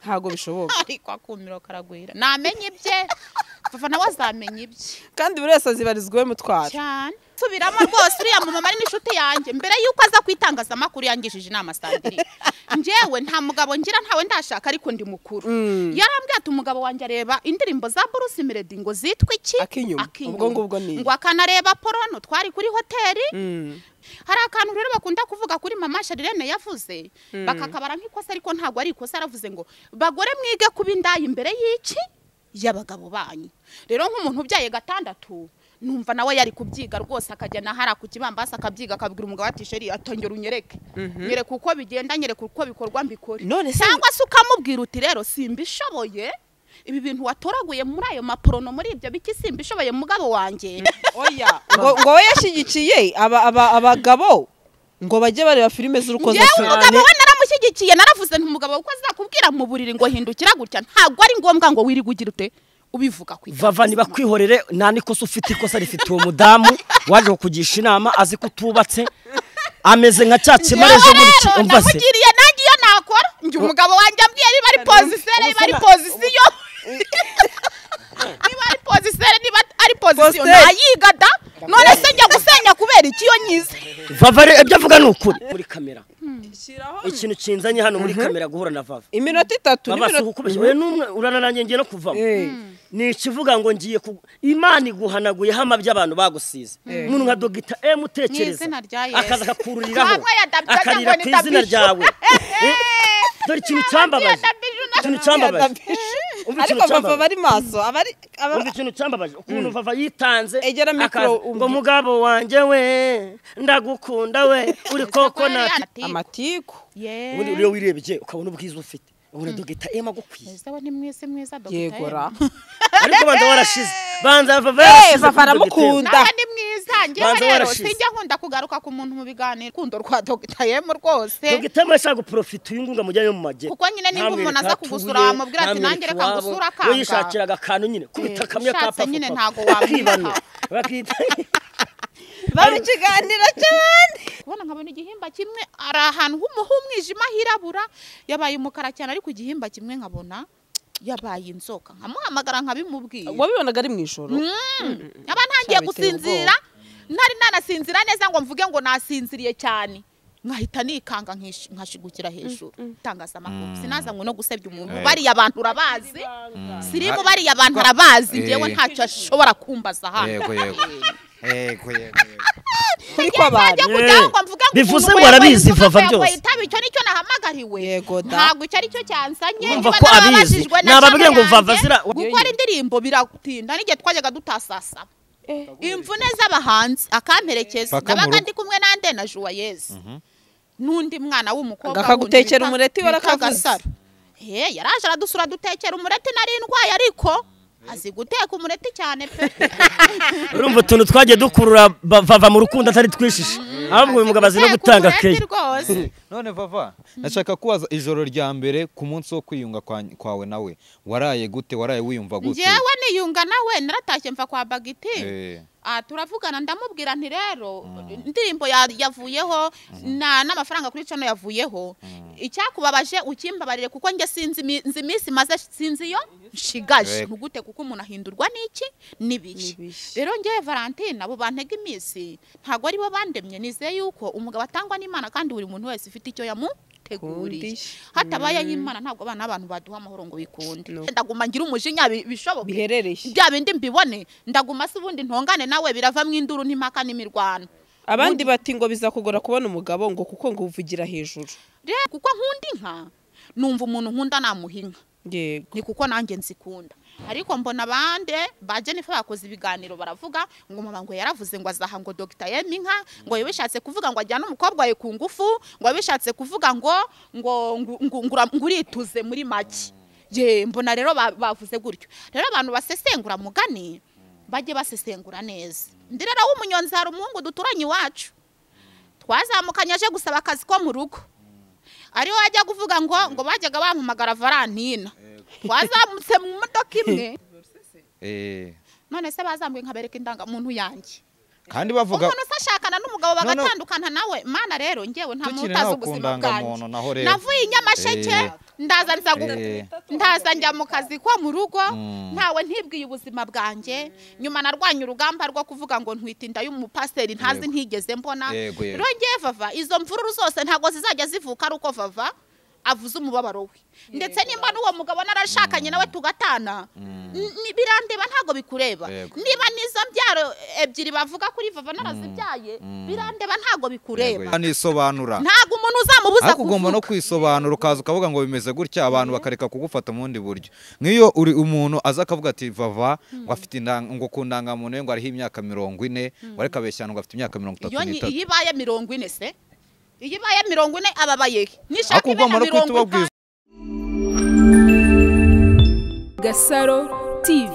Ntago bishoboka. Ariko akumiro karagwira. Namenye ibye. Vava nawe azamenya ibye. Kandi buri wese azibarizwa mutwara. Cyane. Subiramo rwose uriya mama ari n'inshuti yanjye mbere yuko aza kwitangazamakuru yangishije inama Sandrine. Njyewe nta mugabo ngira ntawe ndashaka ariko ndi mukuru. Yarambwiye ati umugabo wanjye areba indirimbo za Bruce Melody ngo zitwa iki? Akinyuma. Ubwo ngubwo ni. Ngo akanareba porono twari kuri hoteli. Hari akantu rero bakunda kuvuga kuri mama Charlene yavuze bakakabara nk'ikosa ariko ntago ari ikosa aravuze ngo bagore mwige kuba indaya imbere y'iki y'abagabo banyu. Rero nk'umuntu ubyaye gatandatu numva nawe yari kubyiga rwose akajya na hara ku kibambasi akabyiga akabwira umugabo ati sheri atongera unyereke nyereke uko bigenda nyereke uko bikorwa mbikore. Cyangwa se ukamubwira uti rero simbishoboye ibi bintu watoraguye muri ayo maporono muri ibyo biki simbishoboye mugabo wanjye. Oya ngo we yashigikiye abagabo ngo bajye bareba filime z'urukozasoni. Umugabo we naramushyigikiye naravuze nti umugabo uko azakubwira mu buriri ngo hindukira gutya ntabwo ari ngombwa ngo wirige ugira ute ubivuga kwita. Vava niba kwihorere nta nikosa ufite ikosa rifite uwo mudamu waje kukugisha inama azi kutubatse ameze nka cya kimarejo muri ki umva se. Ndamugiriye nanjye iyo nakora njye umugabo wanjye ambwiye niba ari position niba ari position niba ari position niba ari position nayiga da none se njya gusenya kubera iki iyo nyize. Vava ibyo avuga ni ukuri muri kamera. Ikintu kinzanye hano muri kamera guhura na Vava. Iminota 3 n'iminota ukubeshya. Oya numwe uranananye ngiye no kuvamo. Ni ikivuga ngo ngiye Imana iguhanaguye hama by'abantu bagusize. Umuntu nka Dr. M utekereza akaza akakururiraho akarira ku izina ryawe. Dore ikintu cyambabaje. Ikintu cyambabaje. Ariko Vava bari maso abari umva ikintu cyambabaje ukuntu Vava yitanze ngo mugabo wanjye we ndagukunda we uri koko na amatiku. Ubundi uriyo wirebye ukabona ubwiza ufite ubona Dr. M agukwiye. Ese we ni mwese mwiza Dr. M. Yegora. Ariko banza warashize. Banza Vava yarashize. Vava aramukunda. Nawe ni mwiza njyewe rero sinjya nkunda kugaruka ku muntu mu biganiro kundo rwa Dr. M rwose. Dr. M ashaka guprofita uyu ngunga mujyayo mu maje. Kuko nyine nimba umuntu aza kugusura wamubwira ati nanjye reka ngusura kanga. We yishakiraga akantu nyine kubita kamwe ka papa. Nyine ntago wamwita. Bakita bari kiganiro cyane. Kubona nkabona igihimba kimwe ari ahantu h'umwijima hirabura yabaye umukara cyane ariko igihimba kimwe nkabona yabaye inzoka nkamuhamagara nkabimubwira. Wabibonaga ari mu ijoro? Aba ntangiye gusinzira ntari nanasinzira neza ngo mvuge ngo nasinziriye cyane nkahita nikanga nkashigukira hejuru. Tangazamakuru sinaza ngo no gusebya umuntu bariya abantu urabazi sirimu bariya abantu arabazi ngewe ntacyo ashobora kumbaza hano. Yego yego. Yego yego. Kuri kw'abantu bivuze ngo arabizi Vava byose. Icyo nicyo nahamagariwe ntabwo icyo aricyo cyansanye niba narabajijwe nababwiye ngo Vava zira gukora indirimbo biratinda n'igihe twajyaga dutasasa imvune z'abahanzi akamperekeza nabaga ndi kumwe nande na Joyeuse n'undi mwana w'umukobwa akagutekera umureti warakavuze. Yaraje aradusura dutekera umureti nari ndwaye ariko azi guteka umureti cyane pe. Urumva utuntu twagiye dukurura Vava mu rukundo atari twishishe ahubwo uyu mugabo azi no gutanga keya. None Vava nashaka kubaza ijoro rya mbere ku munsi wo kwiyunga kwawe nawe waraye gute waraye wiyumva gute? Njyewe niyunga nawe naratashye mva kwa Bagiti. Turavugana ndamubwira nti rero indirimbo yavuyeho n'amafaranga kuri channel yavuyeho icyakubabaje ukimbabarire kuko njye sinzi nzi iminsi maze sinzi yo nshigaje ntugute kuko umuntu ahindurwa n'iki n'ibihe. Rero njye Valentine abo bantega iminsi ntago ari bo bandemye nizeye yuko umugabo atangwa n'Imana kandi buri muntu wese ufite icyo yamuteguriye. Hatabaye y'Imana ntabwo abana n'abantu baduha amahoro ngo bikunde. Ndaguma ngira umujinya bishoboke biherereye bya bindi mbibone ndaguma se ubundi ntongane nawe birava mu induru n'impaka n'imirwano. Abandi bati ngo bizakugora kubona umugabo ngo kuko ngo uvugira hejuru. Rero kuko nkunda inka numva umuntu nkunda namuha inka. Yego. Ni kuko nanjye nzikunda. Ariko mbona abande ba Jennifer bakoze ibiganiro baravuga ngo mama ngo yaravuze ngo azaha ngo Dr. M inka ngo yabishatse kuvuga ngo ajyana umukobwa wawe ku ngufu ngo yabishatse kuvuga ngo ngo ngurituze muri make. Je mbona rero bavuze gutyo. Rero abantu basesengura mugani bajye basesengura neza. Ndi rero w'umunyonzi hari umuhungu duturanye iwacu twazamukanye aje gusaba akazi ko mu rugo ariho ajya kuvuga ngo ngo bajyaga bampamagara Valentina twazamutse mu modoka imwe. None se bazambuye nkabereka indangamuntu yanjye kandi bavuga umuntu sashakana n'umugabo bagatandukana nawe. Mana rero ngewe nta muntu utazi ubuzima bwanjye navuye i Nyamasheke Ndaza nza ndaza njya mu kazi ko mu rugo, ntawe ntibwiye ubuzima bwanjye. Nyuma narwanye urugamba rwo kuvuga ngo ntwite inda y'umupasiteri ntazi ntigeze mbona. Rero ngiye Vava, izo mvururu zose ntabwo zizajya zivuka ari uko Vava avuze umubabaro we. Ndetse nimba n'uwo mugabo narashakanye nawe tugatana, birandeba ntabwo bikureba. Niba nizo mbyaro ebyiri bavuga kuri Vava narazibyaye, birandeba ntabwo bikureba. Nisobanura. Ntabwo umuntu uzamubuza kuvuga. Ugomba no kwisobanura ukaza ukavuga ngo bimeze gutya, abantu bakareka kugufata mu bundi buryo. Nk'iyo uri umuntu aza akavuga ati Vava ngo afite ngo ku ndangamuntu ye ngo ariho imyaka 40, ngo ariko abeshyana ngo afite imyaka 33. Iyo ibaye 40 se? Iyo ibaye 40 ababaye. Nishaka ibe na 50. Gasaro TV.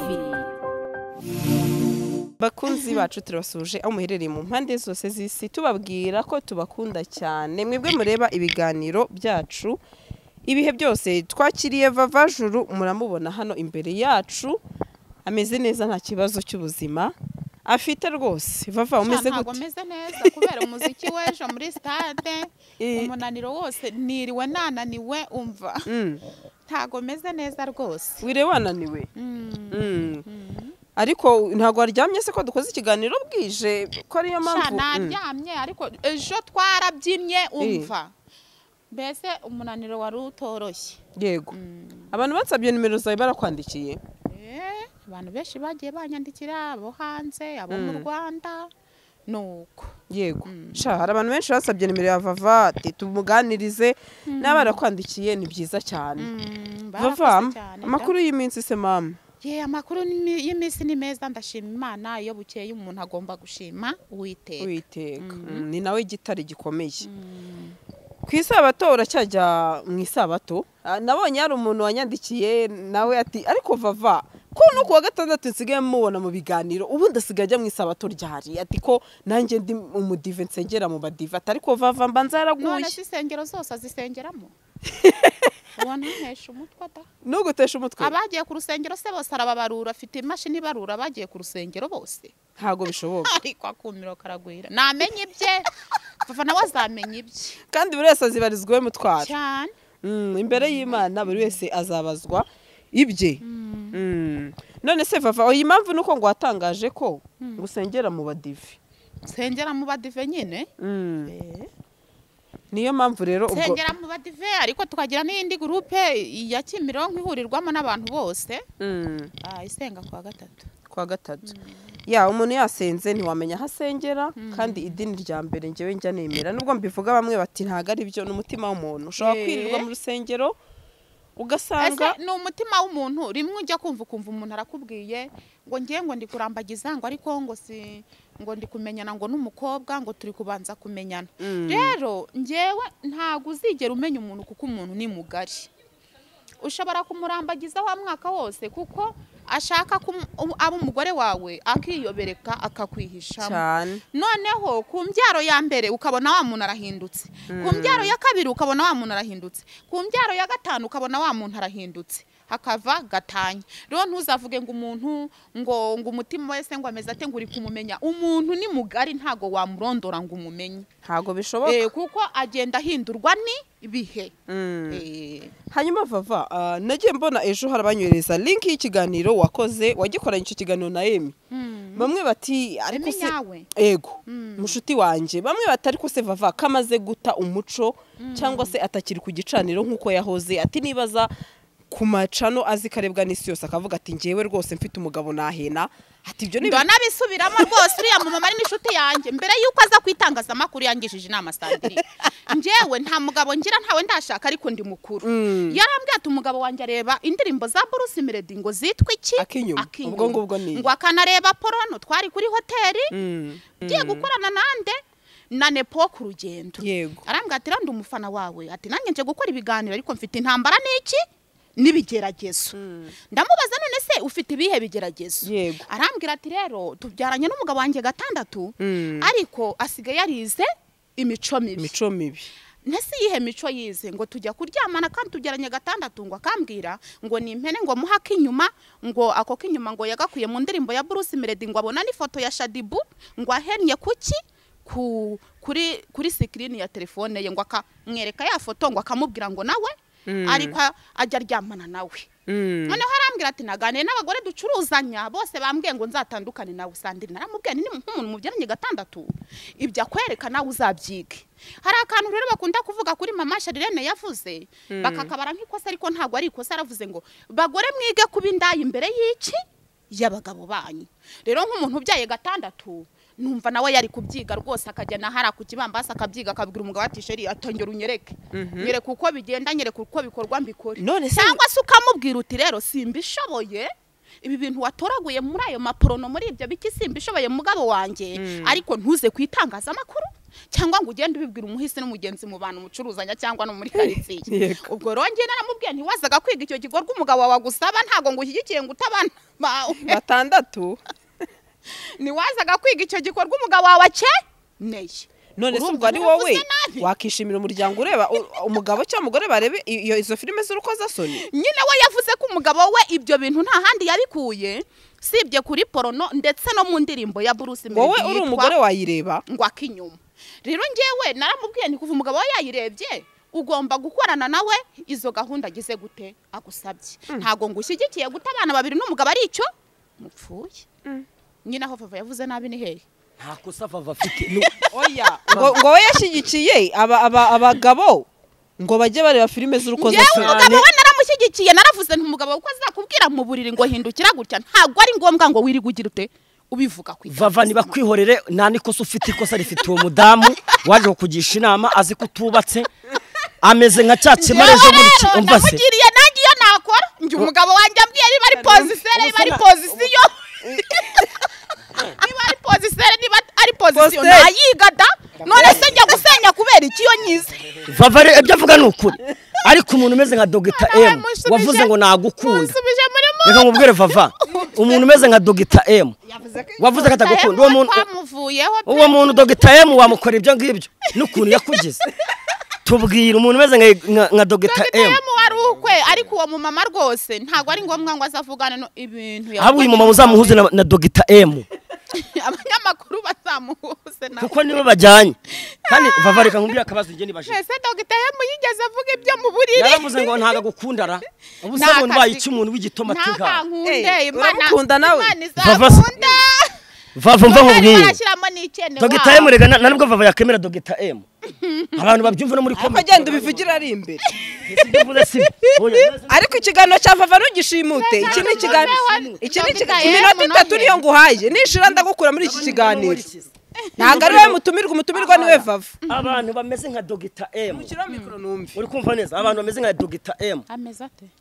Bakunzi bacu turabasuje aho muherereye mu mpande zose z'isi, tubabwira ko tubakunda cyane. Mwebwe mureba ibiganiro byacu ibihe byose. Twakiriye Vava Juru, muramubona hano imbere yacu, ameze neza nta kibazo cy'ubuzima afite rwose. Vava umeze gute? Ntabwo meze neza kubera umuziki w'ejo muri stade, umunaniro wose niriwe nananiwe, umva ntago meze neza rwose. Wire wananiwe? Ariko ntago waryamye se ko dukoze ikiganiro bwije, ko ariyo mpamvu? Naryamye ariko ejo twarabyinnye, umva mbese umunaniro wari utoroshye. Yego. Abantu bansabye nimero zawe barakwandikiye? Abantu benshi bagiye banyandikira, abo hanze, abo mu Rwanda, nuko. Yego. Sha hari abantu benshi basabye nimero ya Vava ati tumuganirize, n'abarakwandikiye ni byiza cyane. Vava, amakuru y'iminsi se mama? Ye, amakuru y'iminsi ni meza, ndashima Imana. Iyo bukeye umuntu agomba gushima Uwiteka. Uwiteka. Ni nawe igitare gikomeye. Ku isabato uracyajya mu isabato? Nabonye hari umuntu wanyandikiye nawe ati ariko Vava ko no kuwa gatandatu nsigaye mubona mu biganiro, ubundi asigaye ajya mu isabato ryari? Ati ko nanjye ndi umudive nsengera mu badive, ati ariko Vava mbanza yaraguye. None se insengero zose azisengeramo? Ubona ntesha umutwe da? Nugutesha umutwe? Abagiye ku rusengero se bose arababarura, afite imashini ibarura abagiye ku rusengero bose. Ntago bishoboka. Ariko akumiro karagwira. Namenye ibye. Vava nawe azamenya ibye. Kandi buri wese azibarizwa mutwara. Cyane. Imbere y'Imana buri wese azabazwa ibye. None se Vava, iyi mpamvu nuko ngo watangaje ko ngusengera mu badive. Sengera mu badive nyine? Niyo mpamvu rero ubwo sengera mu badive, ariko tukagira n'indi groupe ya Kimironko ihurirwamo n'abantu bose. Isenga kwa gatatu. Kwa gatatu. Ya umuntu yasenze ntiwamenya aho asengera, kandi idini rya mbere njyewe njya nemera, nubwo mbivuga bamwe bati ntago ari byo, n'umutima w'umuntu ushobora kwirirwa mu rusengero ugasanga ni umutima w'umuntu. Rimwe ujya kumva ukumva umuntu arakubwiye ngo ngiye ngo ndi kurambagiza ngo ariko ngo si ngo ndi kumenyana ngo n'umukobwa ngo turi kubanza kumenyana. Rero njyewe ntago uzigera umenya umuntu kuko umuntu ni mugari. Ushobora kumurambagiza wa mwaka wose kuko ashaka aba umugore wawe akiyobereka akakwihishamo. Noneho ku mbyaro ya mbere ukabona wa muntu arahindutse, ku mbyaro ya kabiri ukabona wa muntu arahindutse, ku mbyaro ya gatanu ukabona wa muntu arahindutse, hakava gatanya. Rero ntuzavuge ngo umuntu ngo umutima wese ngo ameze ate ngo uri kumumenya. Umuntu ni mugari ntago wamurondora ngo umumenye. Ntago bishoboka. Kuko agenda ahindurwa ni ibihe. Hanyuma Vava, nagiye mbona ejo harabanywereza link y'ikiganiro wakoze, wagikoranye icyo kiganiro na Emi. Bamwe bati ariko se ego mushuti wanje, bamwe bati ariko se Vava kamaze guta umuco cyangwa se atakiri ku gicaniro nkuko yahoze, ati nibaza ku macano azi karebwa n'isi yose akavuga ati ngewe rwose mfite umugabo nahena, ati ibyo ni ndanabisubiramo rwose. Uriya mumama ari n'inshuti yanjye mbere yuko aza kwitangazamakuru yangishije inama Sandrine. Ngewe nta mugabo ngira, ntawe ndashaka, ariko ndi mukuru. Yarambwiye ati umugabo wanjye areba indirimbo za Bruce Melody ngo zitwa iki? Akinyuma. Ubwo ngubwo ni ngo akanareba porono. Twari kuri hoteli ngiye gukorana nande na Nepo ku rugendo. Arambwiye ati randi umufana wawe, ati nanjye nje gukora ibiganiro ariko mfite intambara n'iki nibigeragezo. Ndamubaza none se ufite ibihe bigeragezo? Arambwira ati rero tubyaranye n'umugabo wanjye gatandatu, ariko asigaye yarize imico mibi. Imico mibi. Nese yihe mico yize? Ngo tujya kuryamana kandi tubyaranye gatandatu, ngo akambwira ngo ni impene ngo muhake inyuma, ngo ako kinyuma ngo yagakuye mu ndirimbo ya Bruce Melody, ngo abona n'ifoto ya Shadibu ngo ahennye kuki kuri screen ya telefone ye, ngo akamwereka ya foto ngo akamubwira ngo nawe ariko ajya aryamana nawe. Noneho arambwira ati naganiye n'abagore ducuruzanya bose bambwiye ngo nzatandukane nawe. Sandrine naramubwiye ni nk'umuntu mubyaranye 6 ibyo akwereka nawe uzabyige. Hari akantu rero bakunda kuvuga kuri mama Charlene yavuze bakakabara nk'ikosa, ariko ntabwo ari ikosa. Aravuze ngo bagore mwige kuba indaya imbere y'iki y'abagabo banyu. Rero nk'umuntu ubyaye 6 numva nawe yari kubyiga rwose, akajya na hara ku kibambasi akabyiga, akabwira umugabo ati sheri atongera unyereke, nyereka uko bigenda, nyereka uko bikorwa mbikore. Cyangwa se ukamubwira uti rero simbishoboye ibi bintu watoraguye muri ayo maporono muri ibyo biki simbishoboye mugabo wanjye, ariko ntuze kwitangazamakuru cyangwa ngo ugende ubibwira umuhisi n'umugenzi mu bantu mucuruzanya cyangwa no muri karitsiye. Ubwo rero njye naramubwiye ntiwazaga kwiga icyo gikorwa umugabo wawe agusaba, ntago ngo ushyigikiye ngo utabana bawe 6 niwazaga kwiga icyo gikorwa umugabo wawe akeneye. None se ubwo ari wowe wakishimira umuryango ureba umugabo cyangwa umugore barebe iyo izo filime z'urukozasoni? Nyine we yavuze ko umugabo we ibyo bintu nta handi yabikuye sibye kuri porono ndetse no mu ndirimbo ya Bruce Melody. Wowe uri umugore wayireba ngo akinyuma. Rero njyewe naramubwiye nti kuva umugabo we yayirebye ugomba gukorana nawe izo gahunda agize gute agusabye. Ntago ngushyigikiye guta abana babiri n'umugabo ari icyo mupfuye. Nyina aho Vava yavuze nabi ni hehe? Nta kosa Vava afite. Oya ngo we yashyigikiye abagabo ngo bajye bareba filime z'urukozasoni. Umugabo we naramushyigikiye, naravuze nti umugabo uko azakubwira mu buriri ngo hindukira gutya ntabwo ari ngombwa ngo wirige ugira ute ubivuga kwita. Vava nibakwihorere nta nikosa ufite, ikosa rifite uwo mudamu waje kukugisha inama azi ko utubatse, ameze nka cya kimarejo muri ki umva se. Namugiriye nanjye iyo nakora njye umugabo wanjye ambwiye niba ari pozisere niba ari pozisiyo niba ari pozisere niba ari pozisiyo nayiga da. None se njya gusenya kubera iki iyo nyize? Vava ibyo avuga ni ukuri, ariko umuntu umeze nka Dr M wavuze ngo nagukunda, reka nkubwire Vava, umuntu umeze nka Dr M wavuze ko atagukunda, uwo muntu Dr M wamukora ibyo ngibyo n'ukuntu yakugize. Tubwira umuntu umeze nka Dr M wari ukwe, ariko uwo mumama rwose ntago ari ngombwa ngo azavugane no ibintu. Ahubwo uyu mumama uzamuhuze na Dr M, abanyamakuru bazamuhuze nawe kuko nibo bajyanye. Kandi Vava reka nkubwire akabazo njye nibajije. Ese Dr M yigeze avuga ibyo mu buriri? Yaravuze ngo ntago agukundara, ubu se ngo ndwaye iki umuntu w'igitomati nka Imana nawe. Vava mva nkubwiye Dr M rega nubwo Vava yakemera Dr M abantu babyumva no muri comment agenda ubivugira ari imbere. Ariko ikiganiro cya Vava ntugishimute, iki ni ikiganiro, iki ni iminota 3 niyo nguhaye, nishira ndagukura muri iki kiganiro. Ntabwo ari we mutumirwa, umutumirwa niwe Vava. Abantu bameze nka Dr M, uri kumva neza, abantu bameze nka Dr M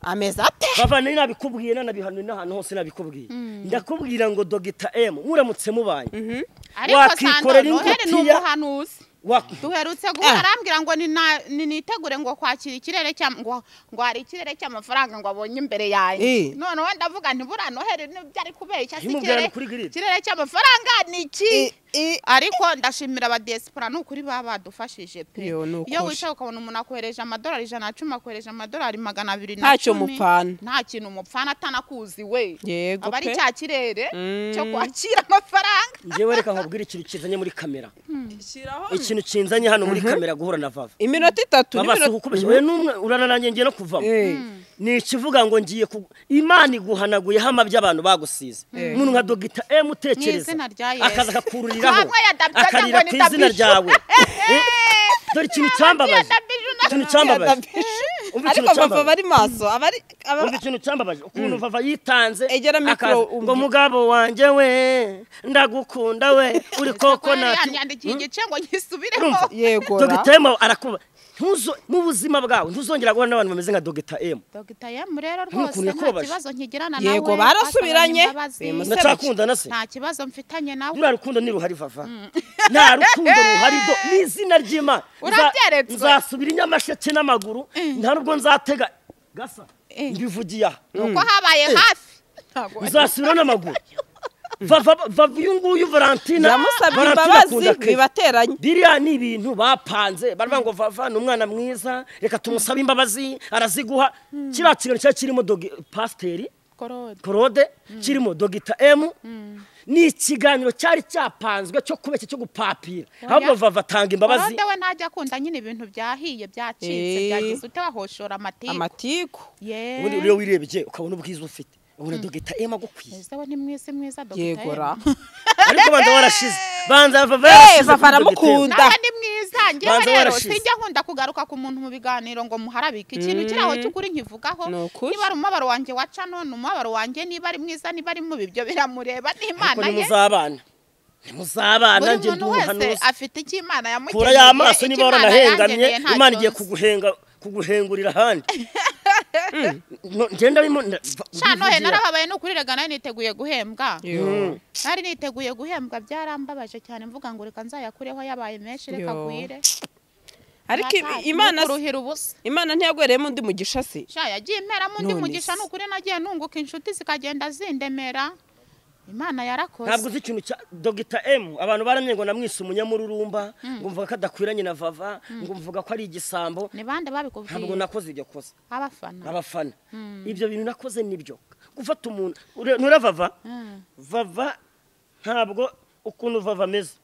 ameze ate? Vava nari nabikubwiye nanabihanuye n'ahantu hose nabikubwiye, ndakubwira ngo Dr M muramutse mubanye wakikorera ingutiya. Duherutse guhura arambwira ngo nitegure ngo kwakira ikirere cya ngo hari ikirere cy'amafaranga ngo abonye imbere yanjye. Noneho ndavuga nti buriya Noheli nibyo ari kubeshya, si ikirere cy'amafaranga ni iki? Ariko ndashimira abadiaspora ni ukuri baba badufashije pe. Iyo wicaye ukabona umuntu akohereje amadolari 110, akohereje amadolari 210, ntacyo mupfana, nta kintu mupfana atanakuzi we, aba ari cya kirere cyo kwakira amafaranga. Njyewe reka nkubwire ikintu kizanye muri kamera, ikintu kinzanye hano muri kamera guhura na Vava iminota 3 n'ibintu ukubeshya we numwe uranarangiye ngiye no kuvamo. Ni ikivuga ngo ngiye Imana iguhanaguyeho amabya abantu bagusize. Umuntu nka Dr M utekereza akaza akakururiraho akarira ku izina ryawe. Dore ikintu cyambabaje, ikintu cyambabaje, ariko Vava bari maso, abari umva ikintu cyambabaje ukuntu Vava yitanze ngo mugabo wanjye we ndagukunda we uri koko nati yandikiye igice ngo nyisubireho. Yego Dr M arakuba ntuzo mu buzima bwawe ntuzongera guhura n'abantu bameze nka Dr M. Dr M rero rwose nta kibazo nkigirana nawe. Yego barasubiranye, ndacakundana se, nta kibazo mfitanye nawe. Nta rukundo ni ruhari Vava, nta rukundo ruhari do ni izina ry'Imana. Nzasubira inyamasheke n'amaguru, nta nubwo nzatega gasa mbivugiye aha nuko habaye hafi nzasubira n'amaguru. Vava uyu nguyu Valentina yamusabye imbabazi bibateranye. Biriya ni ibintu bapanze, baravuga ngo Vava ni umwana mwiza reka tumusabe imbabazi araziguha. Kiriya kiganiro cyari kirimo Pasiteri Claude, kirimo Dr M, Ni ikiganiro cyari cyapanzwe cyo kubeshya, cyo gupapira. Ahubwo Vava atanga imbabazi. Korode we ntajya akunda nyine ibintu byahiye, byacitse, byagize ute, wahoshora amatiku. Amatiku. Ye. Ubundi uriyo wirebye ukabona ubwiza ufite, ubona Dogita M agukwiye. Ese we ni mwiza mwiza Dogita? Yegora. Ariko banza warashize, banza Vava yarashize Vava kuri Dogita M. aramukunda. Nawe ni mwiza. Njyewe Banza rero warashize. sinjya nkunda kugaruka ku muntu mu biganiro ngo muharabike ikintu kiri aho cy'ukuri nkivugaho. Ni ukuri. Niba ari umubabaro wanjye waca none umubabaro wanjye, niba ari mwiza, niba ari mubi, ibyo biramureba Ariko n'Imana ye. ntimuzabana, ntimuzabana. Buri Njye muntu ndi wese umuhanuzi. afite icyo Imana yamugeneye. Kura y'amaso Icyo niba Imana waranahengamye, yangeneye ntacyo Imana igiye nzi. kuguhenga, kuguhengurira ahandi. No, ngenda bimo Sha nohe narababaye ni ukuri, rega nari niteguye guhembwa. Yo. Nari niteguye guhembwa, byarambabaje cyane, mvuga ngo reka nzayakureho yabaye menshi, reka Yo. agwire. Ariko Imana kuruhira ubusa. Imana ntiyagwereyemo undi mugisha se? Sha yagiye imperamo undi None mugisha. se. Ni ukuri nagiye nunguka inshuti zikagenda zindemera, Imana yarakoze. Ntabwo uzi ikintu cya Dogita M. Abantu baramye ngo namwise umunyamururumba, ngo mvuga ko adakwiranye na Vava, ngo mvuga ko ari igisambo. Ni bande Ntabwo babikubwiye? nakoze iryo kosa. Abafana. Abafana. Ibyo bintu nakoze nibyo gufata umuntu nura Vava. Vava ntabwo ukuntu Vava ameze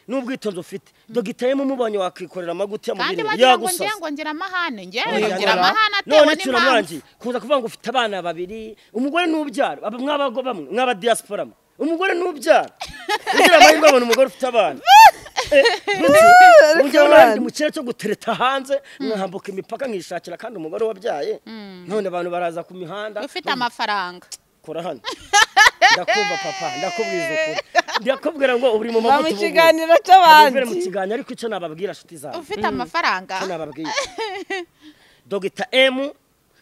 n'ubwitonzi ufite, Dogita M umubonye wakwikorera amaguti Kandi y'amubiri bagira ngo yagusaza. ngiye ngo ngira amahane, ngewe Oya, ngira amahane atewe none n'impamvu. turamwangiye kuza kuvuga ngo ufite abana babiri, umugore n'ubyara, aba mwabago bamwe mwaba diaspora mwe, umugore n'ubyara, ugira amahirwe abona umugore ufite abana. Ujya abana. ndi mu kirere cyo gutereta hanze, nkahambuka imipaka nkishakira kandi umugore wabyaye. None abantu baraza ku mihanda Ufite amafaranga. Kora hano, ndakumva papa, ndakubwiza ukuri, ndakubwira ngo uri mu Ba mavuta mu ubu ngubu. kiganiro Uvire mu cy'abandi. kiganiro, ariko icyo nababwira nshuti zanjye, Ufite amafaranga. icyo nababwira, Dogita M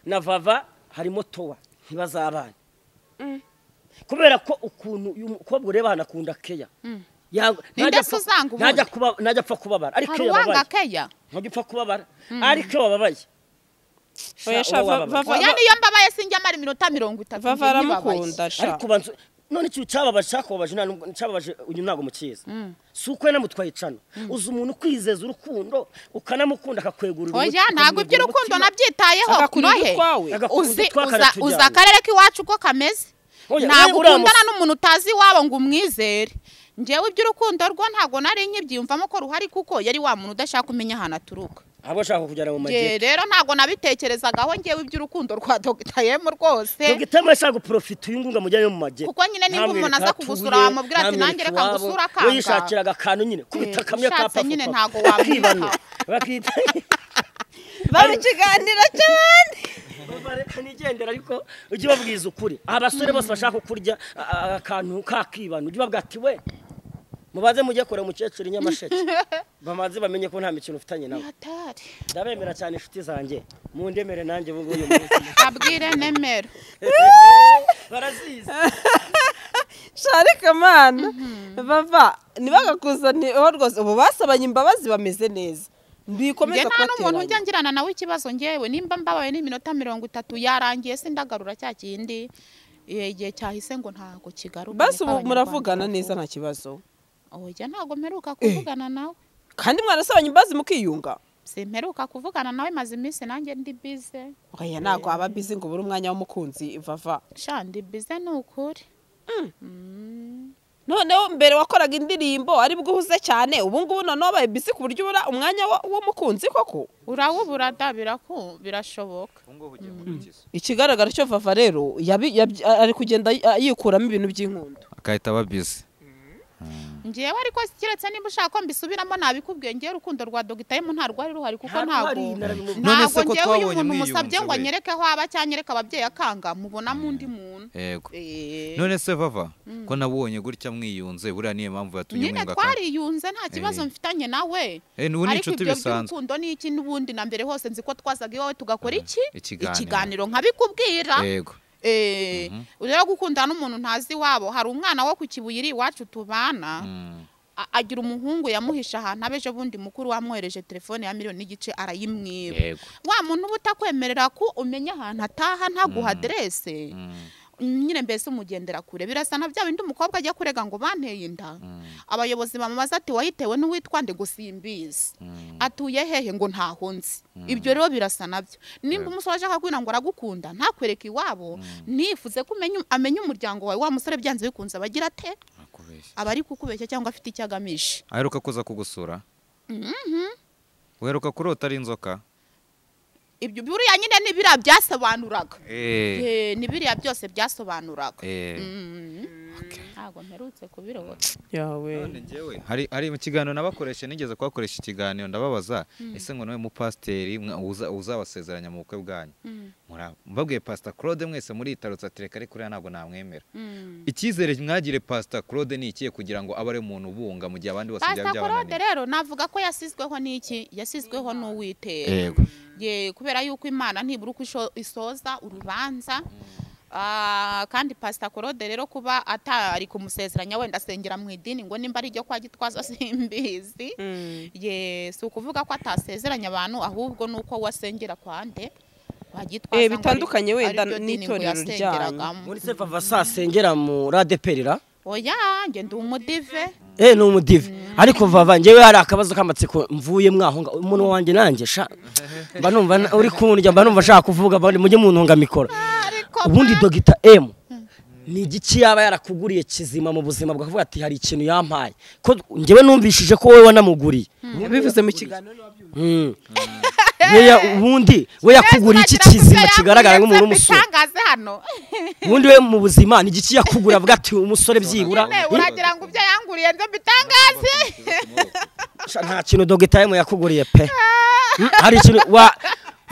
na Vava harimo towa, ntibazabana, kubera ko ukuntu uyu mukobwa ureba hano akunda keya. Ninde Ntajya se uzanga ubundi? Ntajya apfa kubabara, ariko Hari iyo uwanga yababaye keya? ntajya upfa kubabara, ariko iyo wababaye Oya, sha, sha, uba wababaye. Vava- Oya, niyo mbabaye sinjya mara iminota 30 Vava njye nkibabaye. aramukunda sha. Ariko ubanza none ikintu cyababaje, cyakubabaje, nta nubwo cyababaje uyu ntabwo mukizi, si uko yanamutwaye icano. Uzi umuntu ukwizeza urukundo, ukanamukunda, akakwegurira Oya, umutima, ntabwo ukamwegurira iby'urukundo umutima. nabyitayeho. Akakurira Nohe utwawe. Agakunda uzi utwaka uza aratujyana. uza akarere k'iwacu uko kameze. Oya, Ntabwo uriya ukundana n'umuntu utazi iwabo ngo umwizere. Njyewe iby'urukundo rwo ntabwo nari nkibyiyumvamo ko ruhari, kuko yari wa muntu udashaka kumenya ahantu aturuka. Abo ashaka kujyana mu Njye majyepfo. rero ntabwo nabitekerezagaho njyewe iby'urukundo rwa Dogita M rwose. Dogita M ashaka guprofita uyu ngunga mujyane mu majyepfo. Kuko nyine nimba umuntu aza kugusura wamubwira ati nanjye reka ngusure, akanga. We yishakiraga akantu nyine kubita kamwe ka Ushatse pafu nyine pafu. ntabwo wamwitaho. Akibana. Bakita Ba mu kiganiro cy'abandi. Reka nigendera, ariko ujye ubabwiza ukuri, abasore bose bashaka kurya akantu kakibana, ujye ubabwira ati we mubanze mujye kure umukecuru i Nyamasheke, bamaze bamenye ko nta mikino ufitanye nawe. Hatari. Ndabemera cyane inshuti zanjye, mundemere nanjye ubu ngubu uyu munsi. Abwire nemero. Barazizi. Sharika mana Vava ntibagakuzaniyeho rwose, ubu basabanye imbabazi bameze neza. Njye Mbikomeza nta n'umuntu kubateranya. njya ngirana nawe ikibazo. Ngewe nimba mbabaye n'iminota 30 yarangiye, sindagarura cya kindi. Igihe cyahise ngo ntabwo kigaruka. Basi Niko ubu Abanyarwanda muravugana bavuga. neza nta kibazo? Oya, ntabwo mperuka kuvugana nawe. Kandi mwarasabanye imbabazi mukiyunga? Simperuka kuvugana nawe, maze iminsi nanjye ndi bize. Oya, ntabwo waba bizi ngo ubure umwanya w'umukunzi, Vava. Sha ndi bize ni ukuri. Noneho mbere wakoraga indirimbo ari bwo uhuze cyane, ubu ngubu noneho wabaye bizi ku buryo ubura umwanya w'umukunzi koko? Urawubura da, birashoboka. Ikigaragara cyo Vava rero ari kugenda yikuramo ibintu by'inkundo. Agahita aba bizi. Njyewe ariko keretse niba ushaka ko mbisubiramo nabikubwiye, njyewe urukundo rwa Dogita M nta rwari ruhari, kuko Nta ntabwo ruhari, narabimubwiye. None se ntabwo ko njyewe uyu twabonye muntu musabye mwiyunze ngo we? anyereke aho aba cyangwa anyereke ababyeyi akanga, mubonamo undi muntu. Yego. Eh. None se Vava, ko nabonye gutya mwiyunze, buriya niyo mpamvu yatumye Nyine mwiyunga kandi twariyunze, nta kibazo Eh. mfitanye nawe. N'ubu ni Ariko inshuti ibyo bisanzwe. by'urukundo ni iki n'ubundi na mbere hose nzi ko twazaga iwawe tugakora iki? Ikiganiro. Ikiganiro nkabikubwira. Yego. Rero gukundana n'umuntu ntazi iwabo, hari umwana wo ku Kibuye iri iwacu tubana, agira umuhungu yamuhisha ahantu abejo bundi mukuru wamwohereje telefone ya 1.5 miliyoni arayimwiba. Yego. Wa muntu uba utakwemerera ko umenya ahantu ataha, ntaguha aderese. Nyine mbese umugendera kure birasa na bya bindi umukobwa ajya kurega ngo banteye inda. Abayobozi bamubaza ati wayitewe n'uwitwa nde ngo simbizi, atuye hehe ngo ntaho nzi. Ibyo rero birasa nabyo. Nimba umusore ashaka kwina ngo aragukunda ntakwereke iwabo, nifuze ko amenya umuryango wawe, wa musore byanze bikunze abagira ate, abari kukubeshya cyangwa afite icyo agamije. Aheruka kuza kugusura? Uheruka kurota ari inzoka? Ibyo buriya nyine ni biriya byasobanuraga. Ni biriya byose byasobanuraga. Ntabwo mperutse kubirota. Yawe. Hari mu kiganiro nabakoresha, nigeze kubakoresha ikiganiro ndababaza ese ngo nawe mupasiteri uzabasezeranya mu bukwe bwanyu. Mbabwiye Pastor Claude mwese muritarutse ati reka ariko ntabwo namwemera. Icyizere mwagire Pastor Claude ni ikiye kugira ngo abe ari umuntu ubunga mu gihe abandi bose byaba Pastor byabananiye? Claude rero navuga ko yasizweho n'iki? Yasizweho n'Uwiteka. Yego. Kubera yuko Imana ntibura uko isoza urubanza. Kandi Pastor Claude rero kuba atari kumusezeranya wenda asengera mu idini ngo nimba ari ryo kwa Gitwaza simbizi. Si ukuvuga ko atasezeranya abantu, ahubwo nuko wasengera kwande kwa Gitwaza bitandukanye wenda n'itorero ryanyu. Muri se Vava sasengera mu radeperira? Oya, nge ndi umudive. Ni umudive. Ariko Vava njyewe hari akabazo k'amatsiko mvuye mwaho umuntu wanjye nanjye sha mba numva uri kundya, mba numva ashaka kuvuga mujye mu ntunga mikoro. Ubundi Dr. M ni igiki yaba yarakuguriye kizima mu buzima bwawe avuga ati hari ikintu yampaye, ko njyewe numvishije ko wowe wanamuguriye? Bivuze mu kiganiro wabyumva. Ubundi we yakuguriye iki kizima kigaragara nk'umuntu w'umusore? Ubundi we mu buzima ni igiki yakuguriye avuga ati umusore byibura? Uragira ngo ibyo yanguriye nzo bitangaze? Nta kintu Dr. M yakuguriye pe. Hari ikintu wa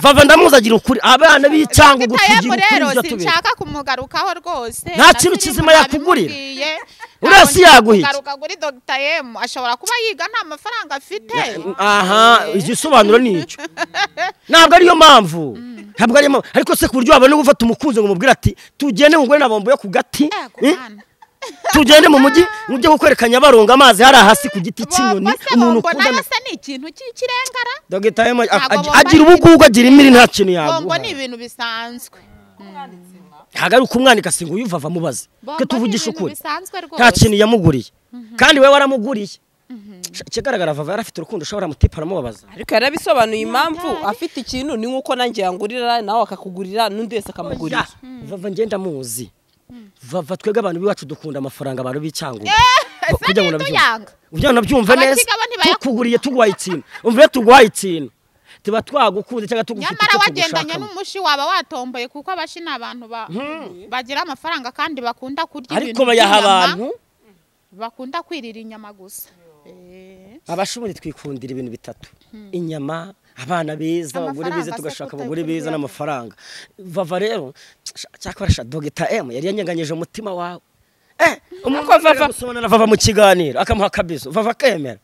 Vava ndamuzagira ukuri abana b'icyango gutugira ukuri rero sinshaka kumugarukaho rwose. Nta kintu kizima yakugurira. Urasi yaguhita. Garuka kuri Dr. M ashobora kuba yiga nta mafaranga afite. Aha, igisobanuro ni icyo. Ntabwo ariyo mpamvu. Ntabwo ari mpamvu. Ariko se kuburyo wabona gufata umukunzi ngo umubwire ati tugende ngure na bombo yo ku gati. Tugende mu mujyi mujye gukwerekanya baronga amazi hari hasi ku giti cy'inyoni umuntu ukunda. Bombo ni ikintu cy'ikirengara. Dr. M agira ubugugu, agira imiri, nta kintu yaguha. Bombo ni ibintu bisanzwe. Ntabwo ari ukumwanika singo uyu Vava mubaze. Twe tuvugisha ukuri. Nta kintu yamuguriye. Kandi we waramuguriye. Ikigaragara Vava yarafite urukundo ushobora mutipa aramubabaza. Ariko yarabisobanuye impamvu afite ikintu ni nkuko nanjye yangurira nawe akakugurira n'undi wese akamugurira. Vava ngenda muzi. Vava twebwe abantu biwacu dukunda amafaranga abantu b'icyangugu. Kugira ngo nabyumve. Nabyumva neza. Tukuguriye tuguhaye ikintu. Umva tuguhaye ikintu. Tuba twagukunze cyangwa tugufite icyo tugushaka. Nyamara wagendanye n'umushi waba watomboye kuko abashi ni abantu bagira amafaranga kandi bakunda kurya ibintu. Ariko bayaha abantu bakunda kwirira inyama gusa. Abashubundi twikundira ibintu bitatu. Inyama, abana beza, abagore beza, tugashaka abagore beza n'amafaranga. Vava rero cyakoresha Dr. M yari yanyeganyije umutima wawe. Umuntu Vava gusomana na Vava mu kiganiro akamuha kabizo, Vava akemera.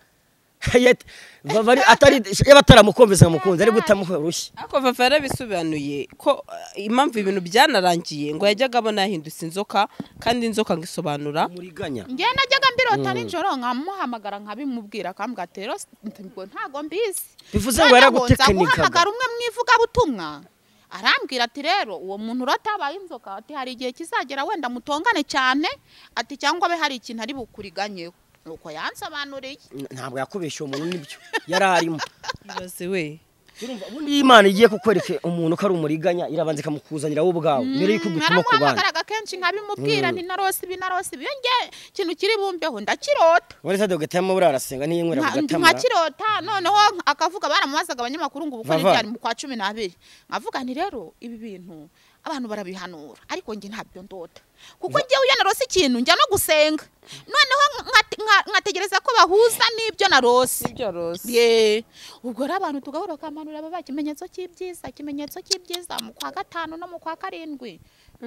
Vava atari yabataramukumvise mukunze ari gutamuha urushyi. Ariko Vava yarabisobanuye ko impamvu ibintu byanarangiye ngo yajyaga abona yahindutse inzoka kandi inzoka ngisobanura muriganya. Ngiye najyaga mbirota nijoro nkamuhamagara nkabimubwira akambwira ati rero ngo ntago mbizi. Bivuze ngo yaragutekinika. Nkamuhamagara umwe mwivuga butumwa arambwira ati rero uwo muntu uratabaye inzoka ati hari igihe kizagera wenda mutongane cyane ati cyangwa be hari ikintu ari bukuriganyeho. Nuko yansobanuriye. Ntabwo yakubeshye umuntu nibyo yararimo. Ibaze we. Urumva ubundi Imana igiye kukwereka umuntu ko ari umuriganya irabanza ikamukuzanira wowe ubwawe mbere yuko gutuma ku bandi. Naramuhamagaraga kenshi nkabimubwira nti narose ibi narose ibi nge ikintu kiri bumbeho ndakirota. Wari se Dr. M buriya arasenga ntiyinywera ku gatama. Nkakirota noneho akavuga baramubazaga abanyamakuru ngo ubukwe ryari mu kwa 12. Nkavuga nti rero ibi bintu abantu barabihanura ariko nge ntabyo ndota. Kuko ngewe iyo narose ikintu njya no gusenga noneho nkategereza ko bahuza n'ibyo narose. Ye ubwo rero abantu tugahora bakampanurira baba ikimenyetso cy'ibyiza, ikimenyetso cy'ibyiza mu kwa 5 no mu kwa 7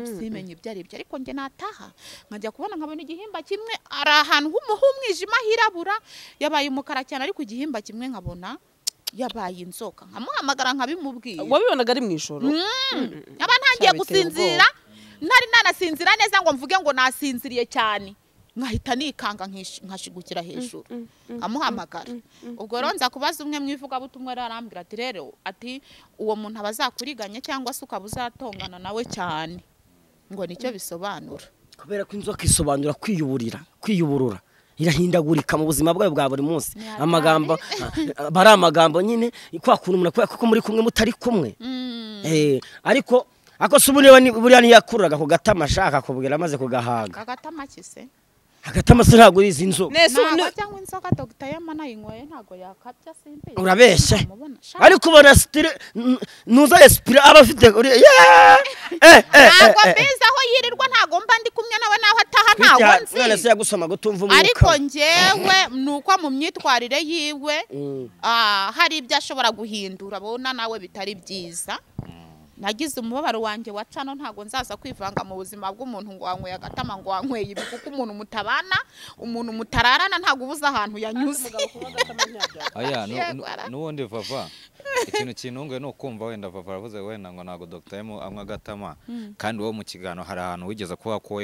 simenye ibyo ari byo. Ariko nge nataha nkajya kubona nkabona igihimba kimwe ari ahantu h'umwijima hirabura yabaye umukara cyane ariko igihimba kimwe nkabona yabaye inzoka nkamuhamagara nkabimubwira. Wabibonaga ari mu ijoro? Aba ntangiye gusinzira ntari nanasinzira neza ngo mvuge ngo nasinziriye cyane nkahita nikanga nkashigukira hejuru nkamuhamagara. Ubwo rero nza kubaza umwe mwivuga butumwa arambwira ati rero ati uwo muntu abazakuriganya cyangwa se ukaba uzatongana nawe cyane. Ngo nicyo bisobanura. Kubera ko inzoka isobanura kwiyuburira, kwiyuburura. Irahindagurika mu buzima bwawe bwa buri munsi. Amagambo bari amagambo nyine kwa kuntu umuntu kuko muri kumwe mutari kumwe. Ariko ako se buriya niyakururaga ku gatama ashaka kubwira amaze kugahaga. Agatama kise? Agatama se ntabwo urizi inzoka. Ntabwo cyangwa inzoka Dr. Yama nayinyweye ntabwo yakabya simbi. Urabeshye. Ariko ubona style nuza esprit aba afite ntabwo mbizi aho yirirwa, ntabwo mba ndi kumwe nawe naho ataha ntabwo nzi. None se yagusoma gutumva umwuka. Ariko njyewe nuko mu myitwarire yiwe hari ibyo ashobora guhindura bona nawe bitari byiza. Nagize umubabaro wanjye wa cano, ntago nzaza kwivanga mu buzima bw'umuntu ngo wanyweye agatama ngo wanyweye ibi, kuko umuntu mutabana, umuntu mutararana ntago ubuza ahantu yanyuze. Aya nubundi Vava ikintu kintunguye no kumva wenda Vava aravuze wenda ngo ntago Dr. M amwe agatama, kandi wowe mu kiganiro hari ahantu wigeze kuba ko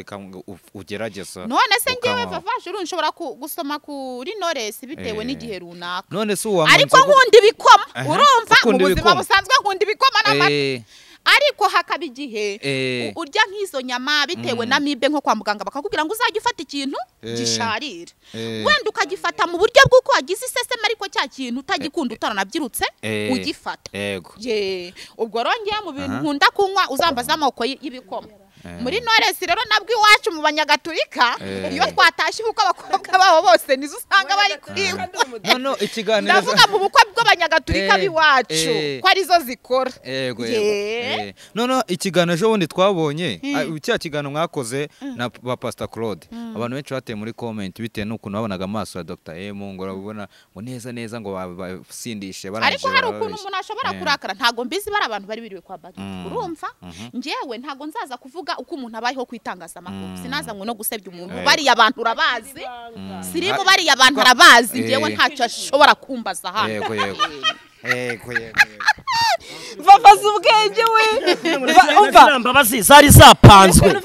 ugerageza. None se ngewe Vava juru nshobora gusoma kuri Knowless bitewe n'igihe runaka. None se uwa ariko nkunda ibikoma, urumva mu buzima busanzwe nkunda ibikoma n'amata. Ariko hakaba igihe urya nk'izo nyama bitewe na mibe nko kwa muganga bakakubwira ngo uzajye ufata ikintu gisharira, wenda ukagifata mu buryo bw'uko wagize iseseme ariko cya kintu utagikunda utaranabyirutse ugifata. Ubwo rongeye mu bintu nkunda kunywa uzambaza amoko y'ibikoma. Muri Knowless rero nabwo iwacu mu Banyagatulika iyo twatashye uko abakobwa babo bose nizo usanga bari kwiba. No ikiganiro ndavuga mu bukwe bw'Abanyagatulika biwacu ko arizo zikora. Yego yego. No ikiganiro ejo bundi twabonye cya kiganiro mwakoze na ba Pastor Claude, abantu benshi bateye muri comment bitewe n'ukuntu babonaga amaso ya Dr. M ngo urabona ngo neza neza ngo basindishe barangije. Ariko hari ukuntu umuntu ashobora kurakara, ntago mbizi bari abantu bari biriwe kwa Bagiti. Urumva njyewe ntago nzaza kuvuga uko umuntu abayeho kwitangazamakuru, sinaza ngo no gusebya umuntu, bariya abantu urabazi, sirimu bariya abantu arabazi, njyewe ntacyo ashobora kumbaza hano. Yego yego. Yego yego. Vava ubwenge we. Umva mbabazi zari zapanzwe.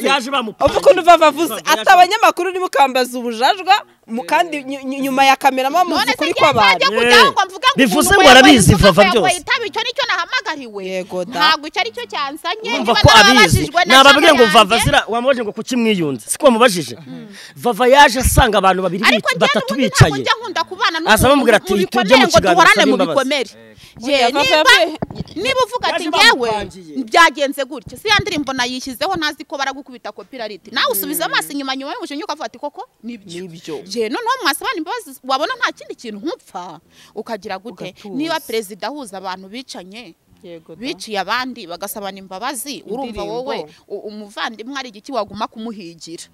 Yaje bamupanze. Ukuntu Vava avuze ati abanyamakuru ni mukambaza ubujajwa kandi nyuma ya kamera mamuzi kuri kw'abantu. Bivuze ngo arabizi Vava byose. Icyo nicyo nahamagariwe. Ntabwo icyo ari cyo cyansanye. Niba nababajijwe nababwiye ngo Vava zira wamubajije ngo kuki mwiyunze. Siko wamubajije. Vava yaje asanga abantu babiri batatu bicaye. Aza bamubwira ati tujye mu kiganiro mu bikomere. Niba uvuga ati ngewe byagenze gutya, si ya ndirimbo nayishyizeho ntazi ko baragukubita copyright, nawe usubiza amaso inyuma nyuma y'umushinga ukavuga ati koko nibyo. Noneho mwasabana imbabazi wabona nta kindi kintu nkupfa ukagira gute. Niba perezida ahuza abantu bicanye biciye abandi bagasabana imbabazi, urumva wowe umuvandimwe ari igiki waguma kumuhigira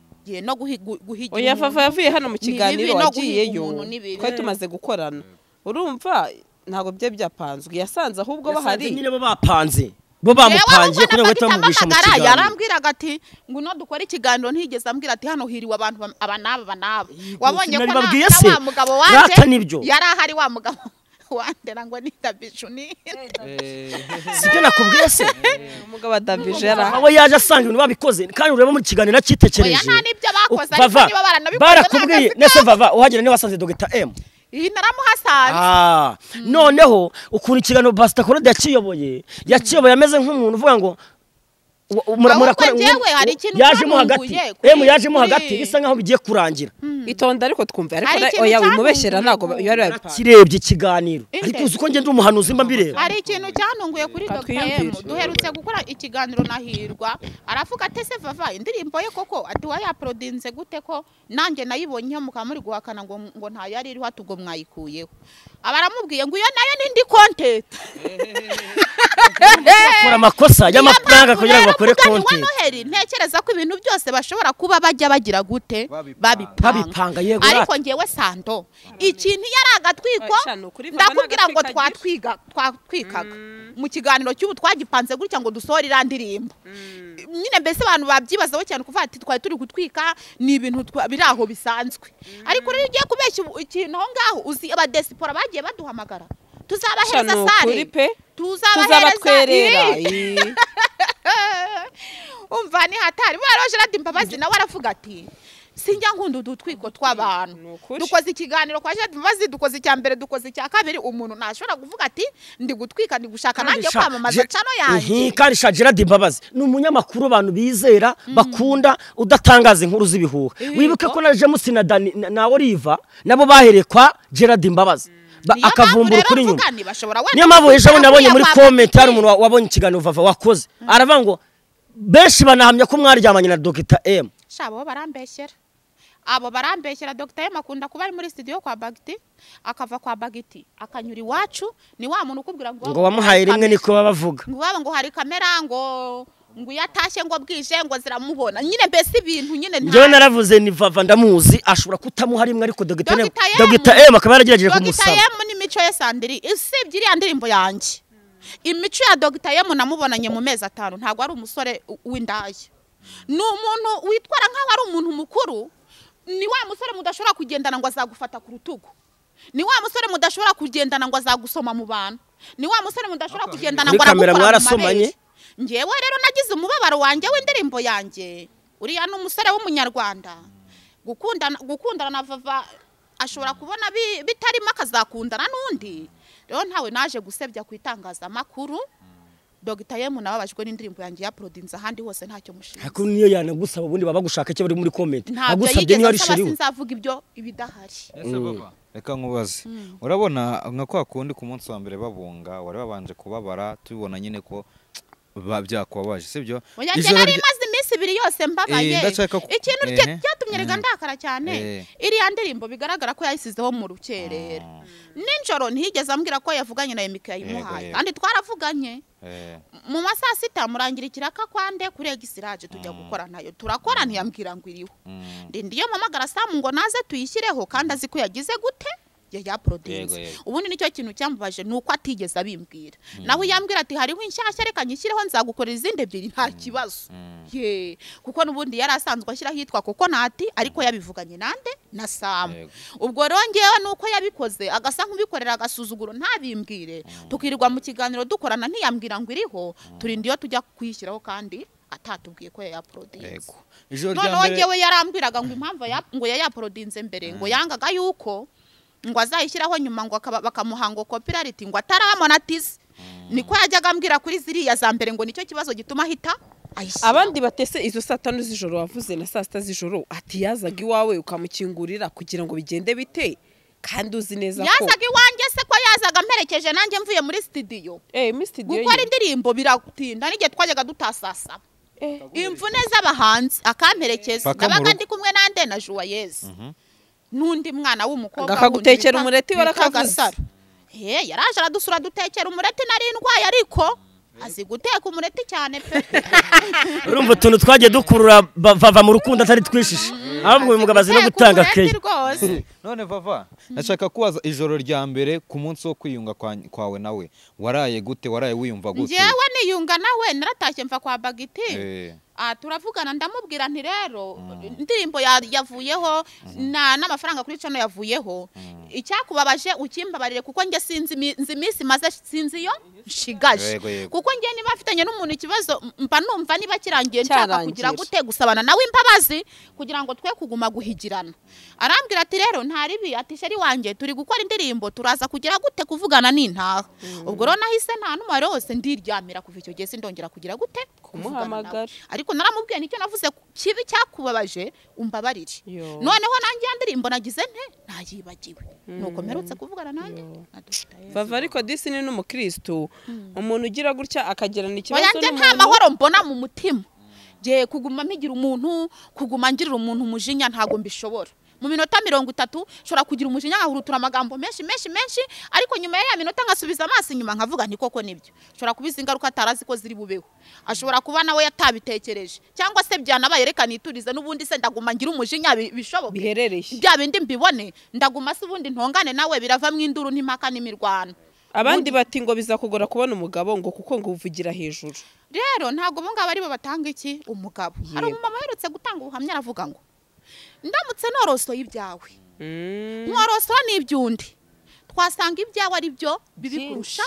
no guhigira. Oya Vava yavuye hano mu kiganiro wagiyeyo twari tumaze gukorana, urumva ntabwo bye byapanzwe, yasanze ahubwo bahari nyine bo bapanze, bo bamupangiye kugira ngo batamugisha mu kiganiro. Yarambwiraga ati ngo no dukora ikiganiro, ntigeze ambwira ati hano hiriwe abantu aba naba naba. Wabonye ko na wa mugabo wanje yari ahari, wa mugabo wandera ngo ni Dabiju ni sibyo nakubwiye se umugabo Dabiju yari aho yaje asanga ibintu babikoze, kandi ureba muri kiganiro nakitekereje. Oya nta nibyo bakoze, ariko niba baranabikoze barakubwiye. Nese Vava uhagera niba wasanze Dr. M iyi naramuhasanze. Noneho ukuntu ikiganiro Pastor Claude yakiyoboye ameze nk'umuntu uvuga ngo yajemo hagati, yajemo hagati bisa nkaho bigiye kurangira. Itonda ariko twumve, ariko oya wimubeshyera ntago yari yabipanze. Kirebye ikiganiro ariko uzi ko ngende umuhanuzi mba mbireba. Hari ikintu cyantunguye kuri Dr. M, duherutse gukora ikiganiro na Hirwa, aravuga ati se Vava indirimbo ye koko ati wayaprodinze gute ko nanjye nayibonye mukaba muri guhakana ngo ngo nta yari iriho ati ubwo mwayikuyeho. Abaramubwiye ngo iyo nayo nindi content. Bakora amakosa y'amafaranga kugira ngo bakore konti. Ntekereza ko ibintu byose bashobora kuba bajya bagira gute babipanga. Yego. Ariko ngewe Sando ikintu yari agatwiko ndakubwira ngo twatwikaga mu kiganiro cy'ubu twagipanze gutya ngo dusohore iriya ndirimbo. Nyine mbese abantu babyibazaho cyane kuvuga ati twari turi gutwika ni ibintu biri aho bisanzwe. Ariko rero ugiye kubeshya ikintu aho ngaho uzi abadesipora bagiye baduhamagara tuzabahereza sare tuzabatwerera. Umva ni hatari. Bwa Gerard Mbabazi nawe aravuga ati Sinjya nkunda udutwiko tw'abantu. Dukoze ikiganiro kwa Jade Mbabazi, dukoze icya mbere, dukoze icya kabiri, umuntu ntashobora kuvuga ati ndi gutwika, ndi gushaka nanjye kwamamaza cano yanjye. Kandi sha Gerard Mbabazi ni umunyamakuru abantu bizera bakunda, udatangaza inkuru z'ibihuha. Wibuke ko na James na Dani na Oliver nabo bahereye kwa Gerard Mbabazi akavumbura kuri nyuma. Niyo mpamvu ejo nabonye muri comment hari umuntu wabonye ikiganiro Vava wakoze aravuga ngo benshi banahamya ko mwaryamanye na Dr M. Sha bo barambeshyera. Abo barambeshyera. Dr M akunda kuba ari muri studio kwa Bagiti, akava kwa Bagiti akanyura iwacu. Ni wa muntu ukubwira ngo wamuhaye rimwe niko babavuga, ngo baba ngo hari kamera ngo yatashye ngo bwije ngo ziramubona nyine, mbese ibintu nyine. Njyewe naravuze ni Vava ndamuzi ashobora kutamuha rimwe, ariko Dr M akaba yaragerageje kumusaba. Dr M ni mico ye Sandiri, usibye iriya ndirimbo yanjye, imico ya Dr M namubonanye mu mezi 5. Ntabwo ari umusore w'indaya, ni umuntu witwara nk'aho ari umuntu mukuru. Ni wa musore mudashobora kugendana ngo azagufata ku rutugu, ni wa musore mudashobora kugendana ngo azagusoma mu bantu, ni wa musore mudashobora kugendana ngo aragukora mu mabere. Njyewe rero nagize umubabaro wanjye w'indirimbo yanjye. Uriya ni umusore w'umunyarwanda, gukundana na Vava ashobora kubona bitarimo akazakundana n'undi. Rero ntawe naje gusebya ku itangazamakuru. Dr M nababajwe n'indirimbo yanjye ya Prodinza ahandi hose ntacyo mushinze. Ariko niyo yanagusaba ubundi baba gushaka icyo bari muri comment. Agusabye niyo ari sheri. Sinzavuga ibyo ibidahari. Reka nkubaze. Urabona nka kwa kundi ku munsi wa mbere babunga wari babanje kubabara, tubibona nyine ko byakubabaje, sibyo? Ijoro nari maze iminsi ibiri yose mbabaye. Ikintu cyatumye rega ndakara cyane, iriya ndirimbo bigaragara ko yayisizeho mu rukerera. Ninjoro ntiyigeze ambwira ko yavuganye na Emika yayimuhaye, kandi twaravuganye mu masaa 6 murangira ikiraka kwande kuri Egisiraje tujya gukora nayo turakora, ntiyambwira ngo iriho. Ndi ndiyo mpamagara Samu ngo naze tuyishyireho, kandi azi ko yagize gute ya Prodinze. Ubundi nicyo kintu cyambabaje nuko atigeze abimbwira. Nawe yambwira ati hariho inshyashya reka nyishyireho nzagukorera izindi ebyiri nta kibazo. Ye, kuko nubundi yari asanzwe ashyiraho hitwa kuko nati, ariko yabivuganye nande na Samu. Ubwo rero ngewe nuko yabikoze agasa nk'ubikorera agasuzuguro ntabimbwire. Tukirirwa mu kiganiro dukorana ntiyambwira ngo iriho, turinda iyo tujya kuyishyiraho kandi atatubwiye ko yayaporodinze. Noneho ngewe yarambwiraga ngo impamvu ngo yayaporodinze mbere ngo yangaga yuko ngo azayishyiraho nyuma ngo bakamuha ngo copyright ngo ataramonetize. Niko yajyaga ambwira kuri ziriya za mbere ngo nicyo kibazo gituma ahita ayishyira. Abandi batese izo saa 5 z'ijoro wavuze na saa 6 z'ijoro ati yazaga iwawe ukamukingurira kugira ngo bigende bite, kandi uzi neza ko yazaga iwanjye se ko yazaga mperekeje nanjye mvuye muri studio. Muri studio gukora indirimbo biratinda n'igihe twajyaga dutasasa imvune z'abahanzi akamperekeza, nabaga ndi kumwe nande na Joyeuse nundi mwana w'umukobwa akagutekera umureti warakavuze. Yaraje aradusura dutekera umureti, nari ndwaye ariko azi guteka umureti cyane pe. Urumva utuntu twagiye dukurura Vava mu rukundo atari twishishe, ahubwo uyu mugabo azi no gutanga keya. None Vava nashaka kubaza, ijoro rya mbere ku munsi wo kwiyunga kwawe nawe waraye gute, waraye wiyumva gute? Njyewe niyunga nawe naratashye mva kwa Bagiti. Turavugana ndamubwira nti rero indirimbo yavuyeho n'amafaranga kuri cano yavuyeho, icyakubabaje ukimbabarire kuko njye sinzi iminsi maze sinzi yo nshigaje, kuko njye niba afitanye n'umuntu ikibazo mba numva niba kirangiye nshaka kugira gute gusabana nawe imbabazi kugira ngo twe kuguma guhigirana. Arambwira ati rero nta ribi, ati sheri wanjye turi gukora indirimbo turaza kugira gute kuvugana n'intaha. Ubwo rero nahise nta n'umubare wose ndiryamira kuva icyo gihe sindongera kugira gute kumuhamagara. Ariko naramubwiye nicyo navuze kibi cyakubabaje umbabarire. Noneho nanjye yandirimbo nagize nte nayibagiwe. Nuko mperutse kuvugana nanjye na Dr. Vava. Ariko disi ni n'umukristo, umuntu ugira gutya akagirana ikibazo n'umuntu. Nta mahoro mbona mu mutima. Je kuguma mpigira umuntu, kuguma ngirira umuntu umujinya ntago mbishobora. Mu minota 30 nshobora kugira umujinya nkahurutura amagambo menshi menshi menshi, ariko nyuma ya minota nkasubiza amaso inyuma nkavuga nti koko nibyo. Nshobora kubiza ingaruka atarazi ko ziri bubeho, ashobora kuba nawe yatabitekereje cyangwa se byanabaye reka niturize n'ubundi se ndaguma ngira umujinya bishoboke biherereye bya bindi mbibone, ndaguma se ubundi ntongane nawe biravamo induru n'impaka n'imirwano. Abandi bati ngo bizakugora kubona umugabo ngo kuko ngo uvugira hejuru. Rero ntago bo ngabo aribo batanga iki umugabo. Hari umumama aherutse gutanga ubuhamya aravuga ngo ndamutse norosoye ibyawe nkorosora n'ibyundi twasanga ibyawe ari byo bibi kurusha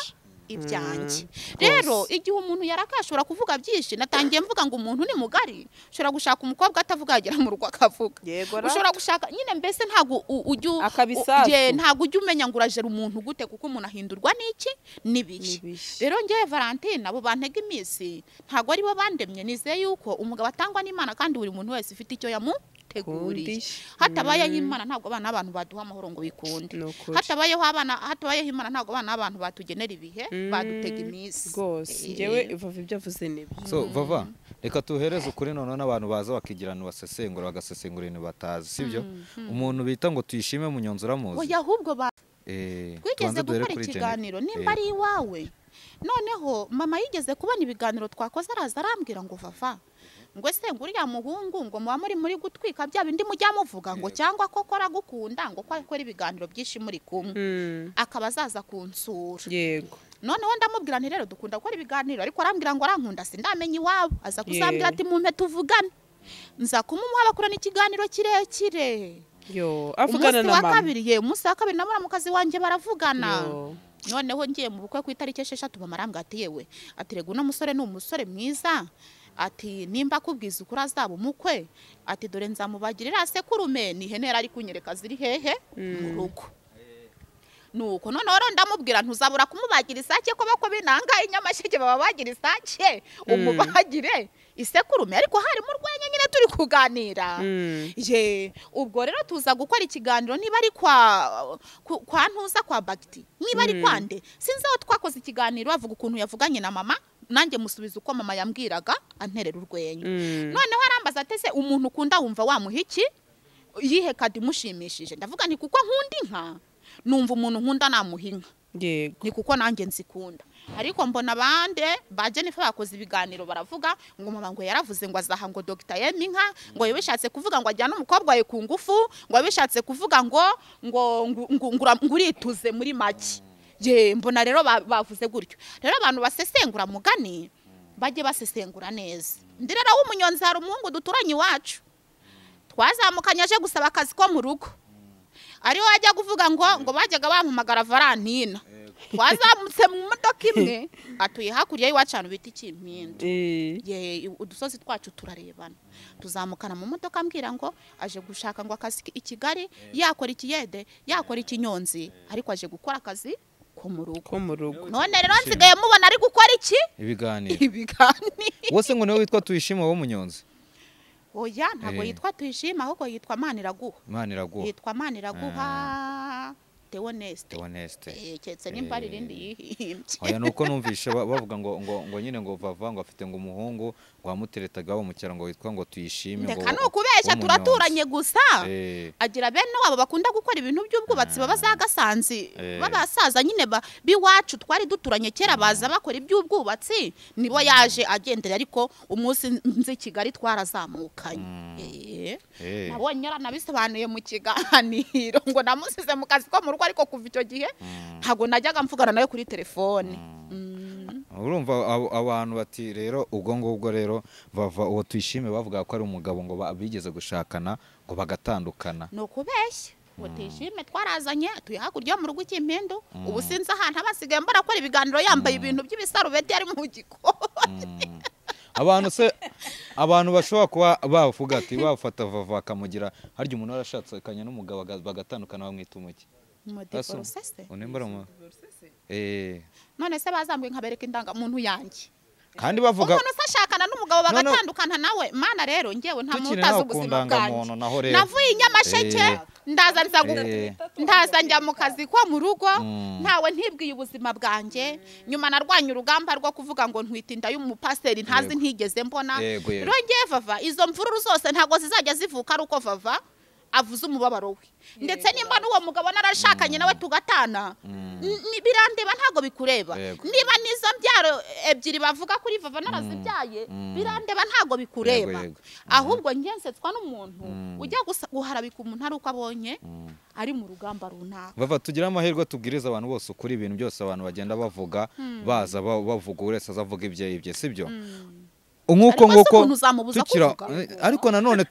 Ibyanjye. Rero igihe umuntu yarakashobora kuvuga byinshi, natangiye mvuga ngo umuntu ni mugari, ushobora gushaka umukobwa atavuga yagera mu rugo akavuga. Ushobora gushaka nyine mbese ntago ujyu ntago ujyu umenya ngo urajera umuntu gute, kuko umuntu ahindurwa n'iki n'ibihe. Rero ngewe Valentine abo bantega iminsi ntago ari bo bandemye, nizeye yuko umugabo atangwa n'Imana kandi buri muntu wese ufite icyo yamuteguriye. Hatabayeho Imana ntabwo abana n'abantu baduha amahoro ngo bikunde. Hatabayeho abana, hatabayeho Imana ntabwo abana n'abantu batugenera ibihe, badutega iminsi. Rwose ngewe Vava ibyo avuze nibyo. So Vava, reka tuhereze ukuri none n'abantu baza bakigirana basesengura bagasesengura ibintu batazi, sibyo? Umuntu bita ngo tuyishime Munyonzi uramuzi? Oya, ahubwo twigeze gukora ikiganiro nimba ari iwawe. Noneho mama yigeze kubona ibiganiro twakoze araza arambwira ngo Vava, ngo se ngo uriya muhungu ngo muba muri gutwika bya bindi mujya muvuga ngo cyangwa koko aragukunda, ngo ko akora ibiganiro byinshi muri kumwe, akaba azaza kunsura. Yego. Noneho ndamubwira nti rero dukunda gukora ibiganiro, ariko arambwira ngo arankunda sindamenya iwabo, aza kuzambwira ati mumpe tuvugane. Nza kumumuha bakorana ikiganiro kirekire. Yo, avugana na mama. Umunsi wa kabiri na muramukazi wanjye baravugana. Noneho ngiye mu bukwe ku itariki 6, mama arambwira ati yewe, ati rego uno musore ni umusore mwiza, ati nimba kubwiza ukuri azaba umukwe, ati dore nzamubagirira sekurume ni ihene yari kunyereka ziri hehe mu rugo. Nuko noneho rero ndamubwira ntuzabura kumubagira isake ko bako binanga inyamasheke baba bagira isake, umubagire isekurume, ariko hari mu rwenya nyine turi kuganira. Je, ubwo rero tuza gukora ikiganiro niba ari kwa ntuza kwa Bagiti, niba ari kwande, sinzi aho twakoze ikiganiro bavuga ukuntu yavuganye na mama, nanjye musubiza uko mama yambwiraga anterera urwenya. Noneho arambaza ati se umuntu ukunda wumva wamuha iki? Yihe kadi mushimishije? Ndavuga nti kuko nkunda inka, numva umuntu nkunda namuha inka. Yego. Ni kuko nanjye nzikunda. Ariko mbona abande ba Jennifer bakoze ibiganiro baravuga ngo mama ngo yaravuze ngo azaha ngo Dr. Yemi inka, ngo yabishatse kuvuga ngo ajyane umukobwa wawe ku ngufu, ngo yabishatse kuvuga ngo ngo ngurituze muri make. Je, mbona rero bavuze gutyo. Rero abantu basesengura mugani bajye basesengura neza. Ndi rero w'umunyonzi hari umuhungu duturanye iwacu, twazamukanye aje gusaba akazi ko mu rugo, ariho ajya kuvuga ngo bajyaga bampamagara Valentina. Twazamutse mu modoka imwe atuye hakurya y'iwacu ahantu bita Ikimpindu. Ye, udusozi twacu turarebana. Tuzamukana mu modoka ambwira ngo aje gushaka ngo akazi i Kigali, yakora ikiyede, yakora ikinyonzi, ariko aje gukora akazi ko mu rugo. None rero nsigaye mubona ari gukora iki? Ibiganiro. Wose ngo niwe witwa Tuyishime wo Munyonzi? Oya, ntabwo yitwa Tuyishime ahubwo yitwa Maniraguha. Maniraguha. Yitwa Maniraguha Theoneste. Keretse nimba ari irindi yihimbye. Oya, nuko numvishe bavuga ngo ngo nyine ngo Vava ngo afite ngo umuhungu ngo amuteretaga wo mu cyaro ngo witwa ngo Tuyishime ngo. Ndeka nukubeshya, turaturanye gusa. Agira bene wabo bakunda gukora ibintu by'ubwubatsi baba zagasanzi, babasaza nyine biwacu twari duturanye kera baza bakora iby'ubwubatsi, nibo yaje agendera, ariko umunsi nzi Kigali twarazamukanye. Nabonye yaranabisobanuye mu kiganiro ngo namusize mu kazi ko mu rugo, ariko kuva icyo gihe ntago najyaga mvugana nawe kuri telefone. Urumva abantu bati rero ubwo ngubwo rero Vava uwo Tuyishime bavuga ko ari umugabo ngo bigeze gushakana ngo bagatandukana. Ni ukubeshya. Uwo Tuyishime twarazanye tuye hakurya mu rugo Ikimpindu, ubu sinzi ahantu abasigaye mbona akora ibiganiro yambaye ibintu by'ibisarubeti ari mu gikoni. Abantu se abantu bashobora kuba bavuga ati bafata Vava akamugira harya umuntu arashatse kanya n'umugabo bagatandukana bamwita umuki. None se bazambwe nkabereka indangamuntu yanjye. Kandi bavuga umuntu ashakana n'umugabo bagatandukana nawe, mana rero ngewe nta muntu utazi ubuzima bwanjye. Navuye inyamasheke ndaza ndaza njya mu kazi ko mu rugo, ntawe ntibwiye ubuzima bwanjye. Nyuma narwanye urugamba rwo kuvuga ngo ntwite inda y'umupasiteri ntazi ntigeze mbona. Rero ngewe Vava izo mvururu zose ntago zizajya zivuka ari uko Vava avuze umubabaro we. Ndetse nimba n'uwo mugabo narashakanye nawe tugatana, birandeba ntago bikureba. Niba nizo mbyaro ebyiri bavuga kuri Vava narazibyaye, birandeba ntago bikureba. Ahubwo ngensetswa n'umuntu ujya guharabika umuntu ari uko abonye ari mu rugamba runaka. Vava tugira amahirwe tubwiriza abantu bose ukuri, ibintu byose abantu bagenda bavuga baza bavuga urese azavuga ibye ibye, sibyo? Nkuko nguko tukira, ariko nanone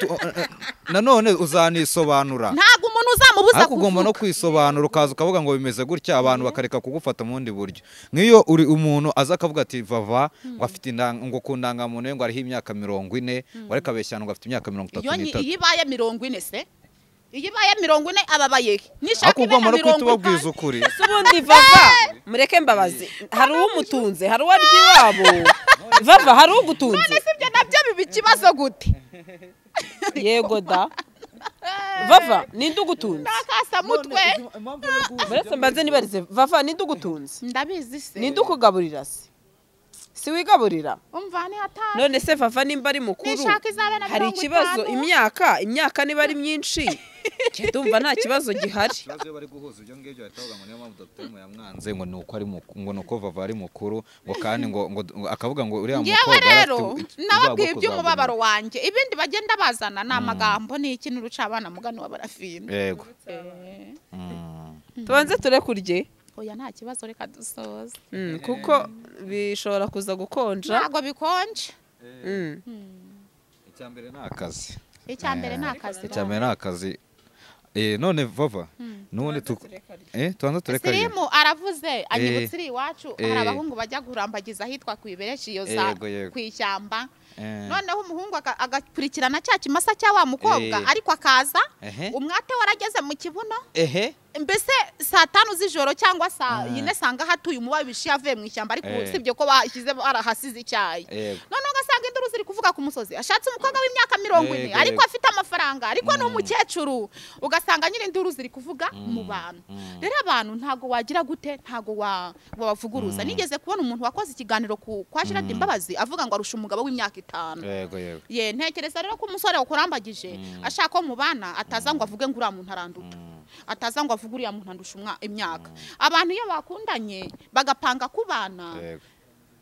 nanone uzanisobanura. Ntabwo umuntu uzamubuza kuvuga. Ugomba no kwisobanura, ukaza ukavuga ngo bimeze gutya, abantu bakareka kugufata mu bundi buryo. Nk'iyo uri umuntu aza akavuga ati Vava ngo afite ngo ku ndangamuntu ngo ariho imyaka 40, ngo ariko abeshyana ngo afite imyaka 33. Iyo ibaye 40 se? Iyo ibaye 40 ababaye. Nishaka ibe na 50. Ukuri. Ubundi Vava mureke mbabaze, hari uwumutunze, hari uwarya iwabo. Vava hari ugutunze. None sibyo nabyo biba ikibazo gute? Yego da. Vava ninde ugutunze? Nakasa mutwe. Muretse mbanze nibarize, Vava ninde ugutunze? Ndabizi se. Ninde ukugaburira se? Si wigaburira? Umva ni hatari. None se Vava nimba ari mukuru, hari ikibazo imyaka niba ari myinshi, ndumva nta kibazo gihari. Ikibazo bari guhuza ibyo ngibyo bahita bavuga ngo niyo mpamvu Dr. M yamwanze, ngo nuko ari ngo nuko Vava ari mukuru, ngo kandi ngo akavuga ngo uriya mukobwa rero nababwiye iby'umubabaro wanjye, ibindi bagenda bazana ni amagambo ni iki n'uruca abana mugani wa barafina. Yego. Tubanze turekurye. Oya nta kibazo, reka dusoze. Kuko bishobora kuza gukonja. Ntago bikonje. Icyambere ni akazi. Icyambere ni akazi. Icyambere ni akazi. None Vava none tubanza turekarye. Sirimu aravuze anyibutse iri iwacu hari abahungu bajya kurambagiza ahitwa kwibereshi iyo za kwishyamba. Noneho umuhungu agakurikirana cya kimasa cya wa mukobwa, ariko akaza umwate warageze mu kibuno. Mbese saa 5 z'ijoro cyangwa saa 4 sanga hatuye umuba bishi yavuye mu ishyamba, ariko usibye ko bashyize arahasize icyayi. Noneho ugasanga induru ziri kuvuga ku musozi, ashatse umukobwa w'imyaka 40 ariko afite amafaranga, ariko ni umukecuru, ugasanga nyine induru ziri kuvuga mu bantu. Rero abantu ntago wagira gute, ntago wabavuguruza. Nigeze kubona umuntu wakoze ikiganiro kwa Gerard Mbabazi avuga ngo arusha umugabo w'imyaka 5. Yego yego. Ye ntekereza rero ko umusore ukurambagije ashaka ko mubana ataza ngo avuge ngo uriya muntu aranduta. Ataza ngo avuge uriya muntu andusha imyaka. Abantu iyo bakundanye bagapanga kubana,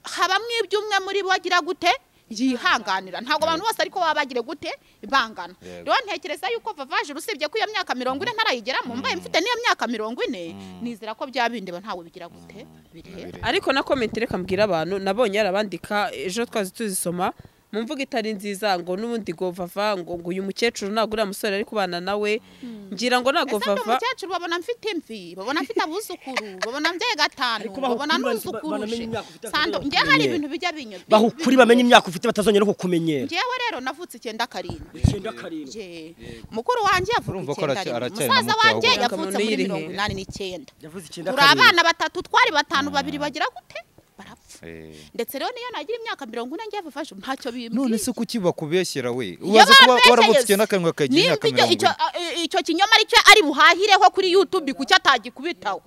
habamwe ibyumwe muri bo agira gute yihanganira. Ntabwo abantu bose ariko baba bagire gute bangana. Rero ntekereza yuko Vavaje usibye ko iyo myaka 40 ntarayigeramo, mbaye mfite niyo myaka 40 nizera ko byabindeba ntawe bigira gute bireba. Ariko na comment reka mbwira abantu nabonye yarabandika ejo twazi tuzisoma mu mvugo itari nziza ngo n'ubundi ngo Vava ngo uyu mukecuru ntabwo uriya musore ari kubana nawe, ngira ngo ntabwo Vava umukecuru babona mfite imvi, babona mfite abuzukuru, babona mbye gatanu, babona n'uzukuruje. Sando ngiye hari ibintu bijya binyo bahukuri bamenye imyaka ufite batazongera kukumenyera. Ngiyewe rero navutse 97. 97. Mukuru wanjye yavutse 97. Musaza wanjye yavutse muri 89. Yavuze 97. Turi abana batatu, twari batanu, babiri bagira gute barapfa. Ndetse rero niyo nagira imyaka 40 ngiye bafashe ntacyo bimbwiye. None se kuki bakubeshyera we? Ubaze kuba waravutse 97 akagira imyaka 40. Icyo kinyoma aricyo ari buhahireho kuri YouTube kuki atagikubitaho.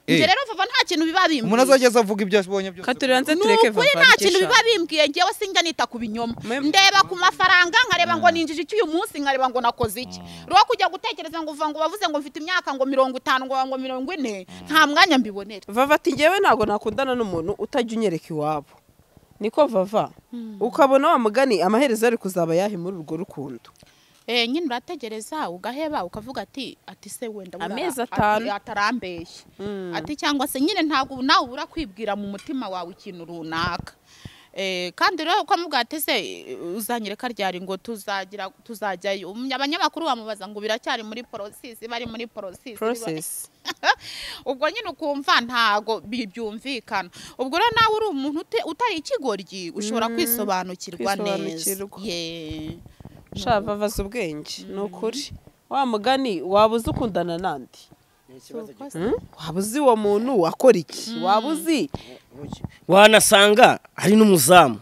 Nje rero Vava nta kintu biba bimbwiye. Umuntu azageza avuga ibyo abonye byose. Katuranze tureke Vava. Nta kintu biba bimbwiye, ngewe sinjya nita ku binyoma. Ndeba ku mafaranga nkareba ngo ninjije iki uyu munsi, nkareba ngo nakoze iki. Rero kujya gutekereza ngo uva ngo bavuze ngo mfite imyaka ngo 50 ngo 40, nta mwanya mbibonera. Vava ati ngewe ntago nakundana n'umuntu utajya unyereka iwabo. Niko Vava ukabona wa mugani amaherezo ari kuzaba yahe muri urwo rukundo. Nyine urategereza ugaheba ukavuga ati se wenda amezi 5 atarambeshye, ati cyangwa se nyine ntago nawe ubura kwibwira mu mutima wawe ikintu runaka. Kandi rero ukamubwira ati se uzanyereka ryari ngo tuzagira tuzajyayo. Abanyamakuru bamubaza ngo biracyari muri process, bari muri process. Ubwo nyine ukumva ntago byumvikana. Ubwo rero nawe uri umuntu utari ikigoryi ushobora kwisobanukirwa neza. Sha Vava ubwenge ni ukuri wa mugani waba uzi ukundana nandi, waba uzi uwo muntu wakora iki, waba uzi wanasanga hari n'umuzamu.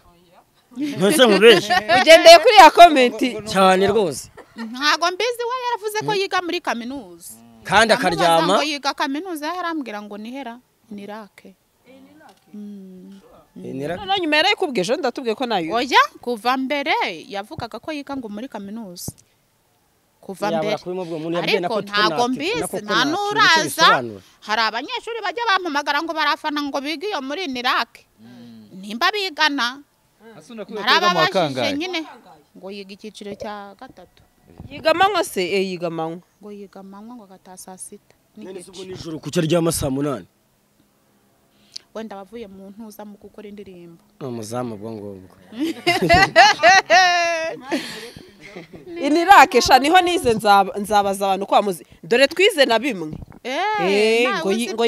Ntose mubeje ugendeye kuri ya comment cyane rwose. Ntago mbizi, we yaravuze ko yiga muri kaminuza kandi akaryama ngo yiga kaminuza, yarambwira ngo nihera nirake. None nyuma yarayikubwiye ejo ndatubwiye ko nayo. Oya kuva mbere yavugaga ko yiga ngo muri kaminuza. Kuva mbere. Ariko ntago mbizi nta nuraza. Hari abanyeshuri bajya bampamagara ngo barafana ngo biga iyo muri Nirake. Nimba bigana. Narababajije nyine ngo yiga icyiciro cya 3. Yiga amanywa se? Yiga amanywa. Ngo yiga amanywa ngo agataha saa 6. None se ubwo nijoro kuki aryama saa 8? Wenda bavuye mu ntuza mu gukora indirimbo. Umuzamu ubwo ngubwo. Inirake sha niho nize nzabaza abantu kwa muzi. Dore twize na bimwe. Ngo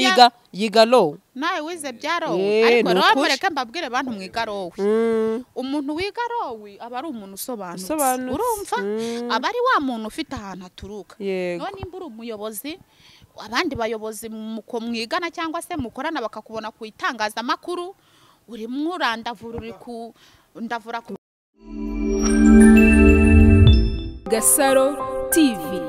yiga law. Nawe wize bya law. Ariko rero mureke mbabwire bantu mwiga law. Umuntu wiga law aba ari umuntu usobanutse. Urumva? Aba ari wa muntu ufite ahantu aturuka. None nimba uri umuyobozi, abandi bayobozi mwigana cyangwa se mukorana bakakubona ku itangazamakuru, uri mwurandavura uri ku ndavura ku Gasaro TV.